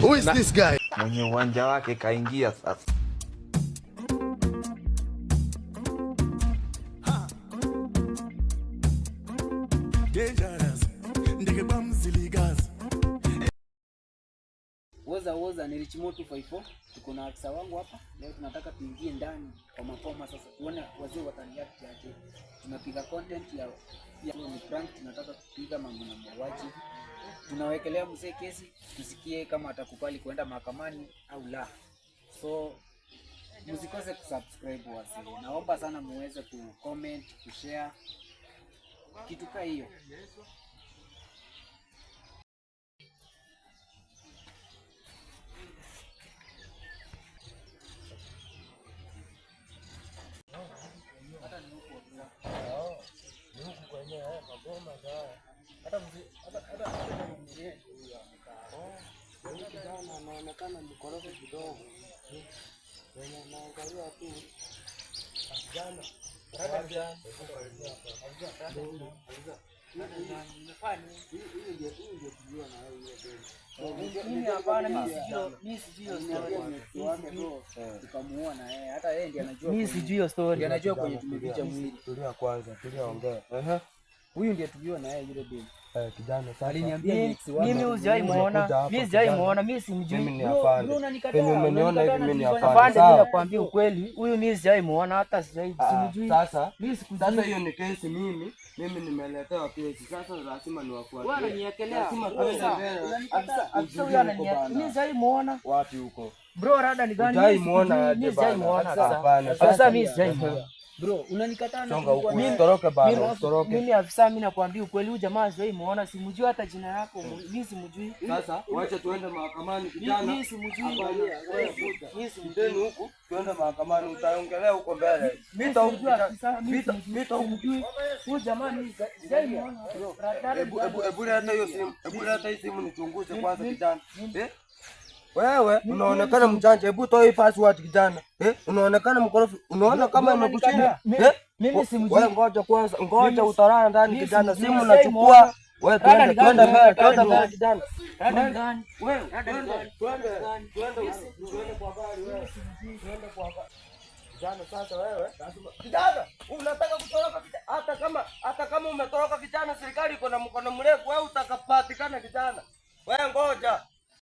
Who is this guy? Mwenye uwanja wake kaingia sasa. Dangerous. Ndege bamziligazi. Woza woza ni Richmo 254. Tuko na afisa wangu hapa. Leo tunataka tuingie ndani kwa mapoma sasa tuone wazee wataniact aje. Tunapiga content ya ni prank, tunataka kupiga mambo na mauaji. Tunawekelea mzee kesi tusikie kama atakubali kuenda mahakamani au la. So msikose kusubscribe wazee. Naomba sana muweze kucomment, kushare kitu kaa hiyo. Kijana anaonekana mkorofi kidogo, wenye anaangalia tu kijana. Mimi hapana, mimi sijui hiyo story. Tukamuua na yeye, hata yeye ndiye anajua. Mimi sijui hiyo story. Ndiye anajua kwenye tumeficha mwili. Tulia kwanza, tulia ongea. Ehe. Huyu ndiye tuliona na yeye yule dem. Eh, kijana sasa. Aliniambia ni ex wangu. Mimi sijawahi muona, hapa, mimi sijawahi kijana. muona, mimi simjui. Mimi ni Bro, afande. bro, unanikataa, Penye umeniona hivi unanikataa mimi ni na afande. Afande, mimi Sawa. nakwambia ukweli, huyu mimi sijawahi muona, hata sijawahi simjui. Sasa Mimi sikujui. sasa hiyo ni kesi mimi nimeletewa kesi. Sasa lazima Wewe niwafuatilie. ananiwekelea. Lazima tuende mbele. Afisa, afisa huyu ananiwekelea. Mimi sijawahi muona. Wapi huko? Bro, rada ni gani? Hujai Mimi muona sikujui, aje mimi sijawahi bana? muona Sasa afisa. hapana. Afisa Sasa mimi sijawahi muona. Bro, unanikataa na Songa tulikuwa huku. na- Usitoroke bana, usitoroke. Mimi afisa, mimi nakwambia ukweli, huyu jamaa sijawahi muona, simjui hata jina yako, mimi simjui. Sasa wacha tuende mahakamani kijana. Mimi simjui. Hapana, wewe kuja. Mimi simjui. Ndeni huku tuende mahakamani, utaongelea huko mbele. Mimi Pita huku simjui kijana. afisa, mimi Pita, simjui. pita huku. Simjui. Huyu jamaa mimi sijawahi muona. Rada ni Hebu gani? hebu hebu leta hiyo simu. Hebu leta hii simu nichunguze kwanza kijana. Eh? Wewe unaonekana mjanja, hebu toa hii password kijana. Eh? Unaonekana mkorofi, unaona kama imekushinda. Eh? Mimi simjui. Wewe ngoja kwanza, ngoja utalala ndani Mimi kijana, simjui. simu Sijawahi nachukua. muona. Wewe Rada twende ni gani? twende mbele, Rada twende ni mbele gani? kijana. Rada ni gani? Wewe twende twende twende twende kwa gari wewe. Twende kwa gari. Kijana sasa wewe, lazima kijana, unataka kutoroka kijana, hata kama umetoroka kijana, serikali iko na mkono mrefu, wewe utakapatikana kijana. Wewe ngoja.